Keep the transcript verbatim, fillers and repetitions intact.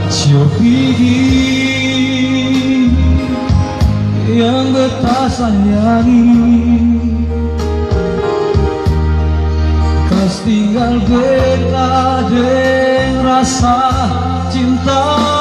Sio pigi yang beta sayangi, kas tinggal beta deng rasa cinta.